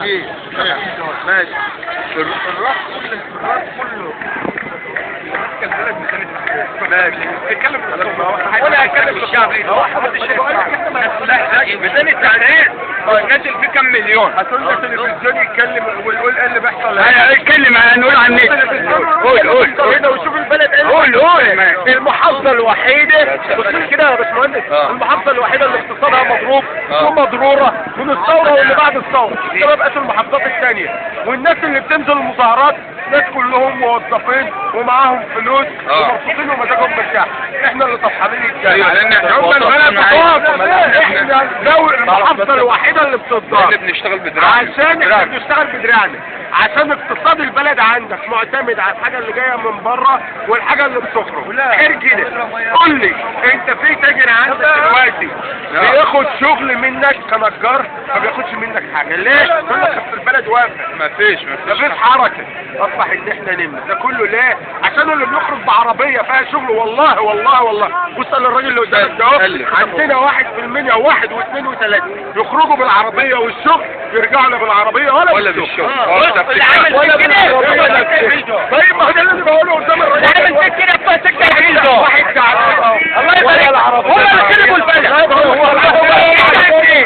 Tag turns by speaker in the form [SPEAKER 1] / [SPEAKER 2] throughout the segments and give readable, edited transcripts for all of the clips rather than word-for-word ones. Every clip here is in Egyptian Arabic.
[SPEAKER 1] ماشي. الراس كله، الراس كله ماسكه البلد من ماشي. اتكلم ولا اتكلم الشعب. هو حد شايف ميزان التحرير نازل فيه كام مليون؟
[SPEAKER 2] هتقول التلفزيون يتكلم ويقول ايه اللي بيحصل.
[SPEAKER 1] اتكلم، نقول عن النت. قول قول
[SPEAKER 2] كده وشوف البلد ايه.
[SPEAKER 1] قول قول.
[SPEAKER 2] المحافظة الوحيدة، بص كده يا باشمهندس، المحافظة الوحيدة اللي اقتصادها مضروب ومضروره من الثورة واللي بعد الثورة، بسبب قتل المحافظات الثانية. والناس اللي بتنزل المظاهرات ناس كلهم موظفين ومعاهم فلوس ومبسوطين ومزاجهم مرتاح. احنا اللي طفحانين الجاي.
[SPEAKER 1] لان
[SPEAKER 2] احنا المحافظة الوحيدة اللي بتتضرر.
[SPEAKER 1] بنشتغل بدراعنا،
[SPEAKER 2] عشان احنا بنشتغل بدراعنا، عشان اقتصاد البلد عندك معتمد على الحاجة اللي جاية من بره والحاجة اللي بتخرج. غير كده قول لي انت في تاجر عندك دلوقتي بياخد شغل منك كنجار ما بياخدش منك حاجة، ليه؟ يقول لك اصل البلد واقفة،
[SPEAKER 1] مفيش
[SPEAKER 2] حركة. اصبح ان احنا نمنا ده كله ليه؟ عشان اللي بيخرج بعربيه فيها شغل. والله والله والله واسال الراجل اللي قدامك ده اهو، عندنا واحد في المنيا، واحد واثنين وثلاثة يخرجوا بالعربية والشغل، يرجعوا لا بالعربية ولا بالشغل.
[SPEAKER 1] اللي عمل كده.
[SPEAKER 2] طيب ما هو ده اللي بقوله قدام الراجل.
[SPEAKER 1] اللي عمل كده بتوع سكة الحديد.
[SPEAKER 2] واحد تعبان.
[SPEAKER 1] الله يبارك. هم اللي خربوا البلد.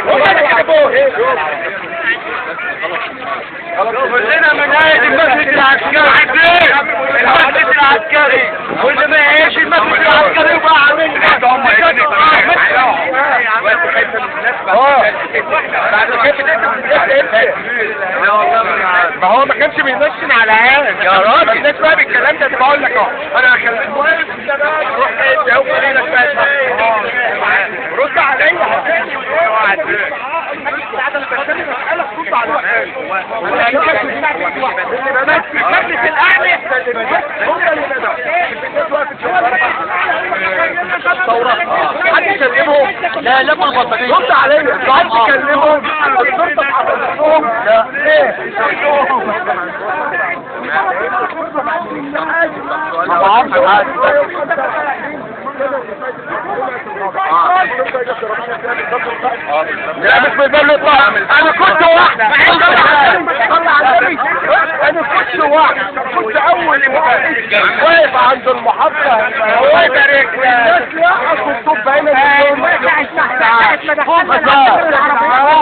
[SPEAKER 1] هم اللي خربوه.
[SPEAKER 2] كلنا من نهاية المسجد العسكري، المسجد العسكري، واللي ما يعيش المسجد العسكري يبقى عامل. ما هو ما كانش بينشن على عيال
[SPEAKER 1] يا راجل.
[SPEAKER 2] الناس بقى بالكلام ده. بقول لك اهو، انا هخليك واقف روح انت اهو، خلينا رد عليا.
[SPEAKER 1] المجلس الاعلى
[SPEAKER 2] حد يكلمهم؟
[SPEAKER 1] لا لا بالبطاريه.
[SPEAKER 2] رد عليا. حد يكلمهم؟ الشرطة تعرفهم؟ لا. ليه؟
[SPEAKER 1] ما بعرفش حد.
[SPEAKER 2] لا مش من باب الاطلاق. انا كنت واحد، انا كنت واحد، كنت اول واحد واقف عند المحطة.
[SPEAKER 1] الله يبارك.
[SPEAKER 2] الناس لا اصل الطب هنا.